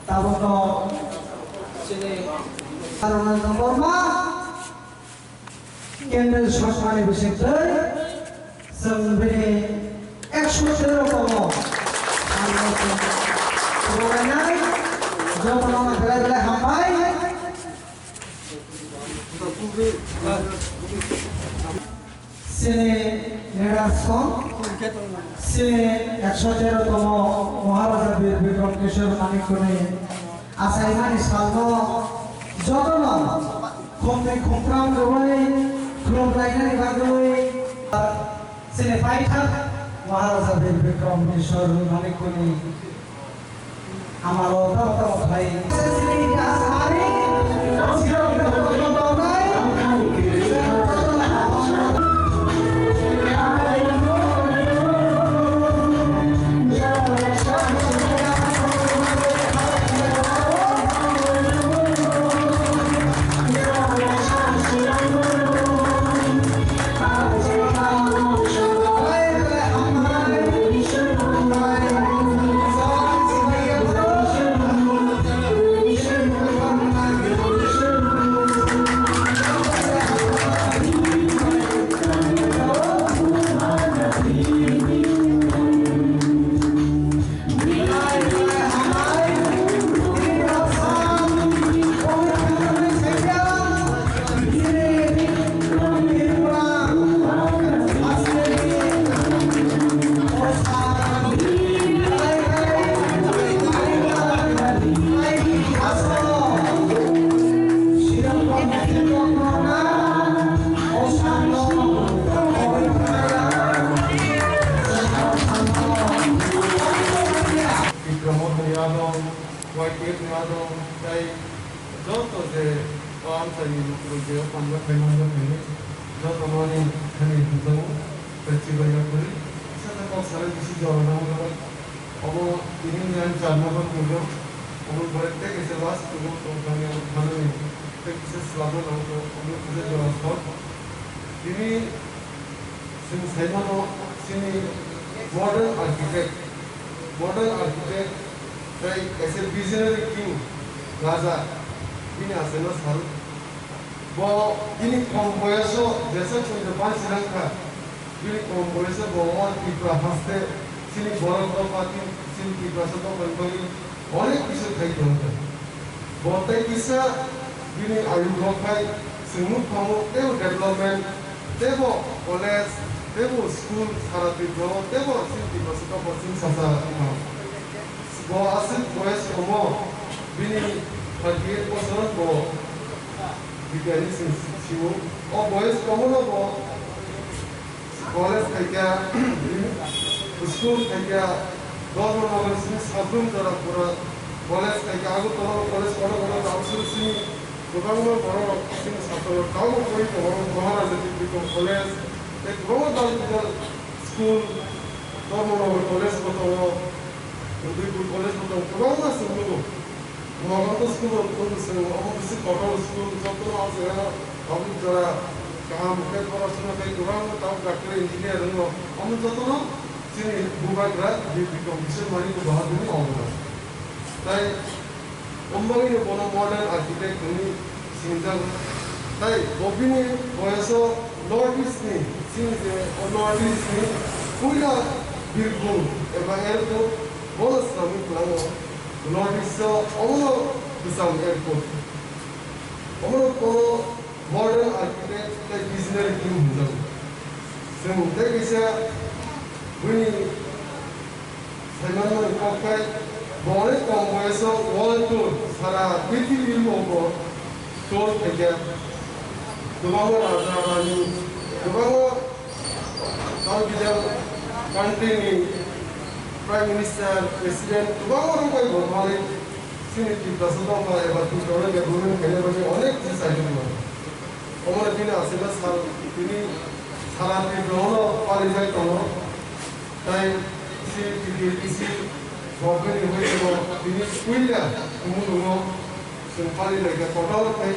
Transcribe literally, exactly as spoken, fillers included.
Tabuk no Arunachal Borma, Kendra Sosmani bisingtwi chwng bini ekso tero tomo. Ang no chwng khulumlainai, jotono belai belai hambai. Chini leaders kong, chini ekso tero tomo Maharaja Bir Bikram Kishore Manikni achaimani salno jotono khumtwi khumtham rwui khulumlainani bagwi chini paithak Maharaja Bir Bikram Kishore Manikni amalo tamo tamo khlai. Bikramo Yadav, Y T F Yadav, tei joto je o amchaini lukurok je o panda khaimani, joto mani thani hwnjago, tei chibai ya kwrwi. Kisa khe kok sanai bisi jora nangmani bagwi. Omo tini yang charna bagwi nukgo. Omo pore tei kaisa last kugo tongthani omo thanani tei kisa swlapna nangkho, omo kisa jora thok. Tini chwng sai mano chini modern architect, modern architect tei kaisa visionary king raja bini achaima sal. Bo bini kom boyoso jesa chwngno bansi langkha, bini kom boyoso bo o Tripura haste chini borok dophani, chini Tiprasa dophani bagwi onek kisu khai tongkha. Bo tei kisa bini ayuk rok khai chwng nuk phango teibo development, teibo college, teibo school sara Tripura o teibo chini Tiprasa dopha chini sasa wngkha. Bo aswk boyes komo, bini thirty eight bosor bo bidyani chwng sio. O boyes komono bo college khaikha, school khaikha, Dharmanagar sini Sabrum Jora pura college khaikha, Agartala college kono kono council sini kwbangma borok sini satro rok tabuk pori tongo, Maharaja Devi Bikram College, tei kwbangma dal dal school, Dharmanagar college bo tongo, Udaipur college bo tongo, kwbangma chwng nugo. Mogondo school o tongo chwng, omo bisi kotor school, jotono o jaga o tabuk jora kaham khe porasona khai kwbangma tabuk doctor, engineer wngo. Omo jotono chini bubagra Bikram Kishore Manik Bahadur ni obodhan. Tai omo bagwino bono modern architect hwnwi sinijago. Tai bo bini boyoso North East ni, chini je o North East ni puila birbhum eba airport bono swnamwi kwlango. North East o omono bwsam airport. Omono bono modern architect tei visionary team hwnjago. Chwng tei kaisa buini saimanmani kok khe bo onek kom boyoso world tour, sara prithibi o bo tour khaikha. Kwbangma raja rani, kwbangma South Indian country ni Prime Minister, President, kwbangma rok bai bo thangwi chini Tiprasa dopha eba Tiprasa government khaina bagwi onek kisa saijak mano. Omo bini aswkno sal, tini sara Tiprasa no palijak tongo. Tai chini T T A D C government ni hoi tini puila tumung tongo. Chwng pali laikha kotor khai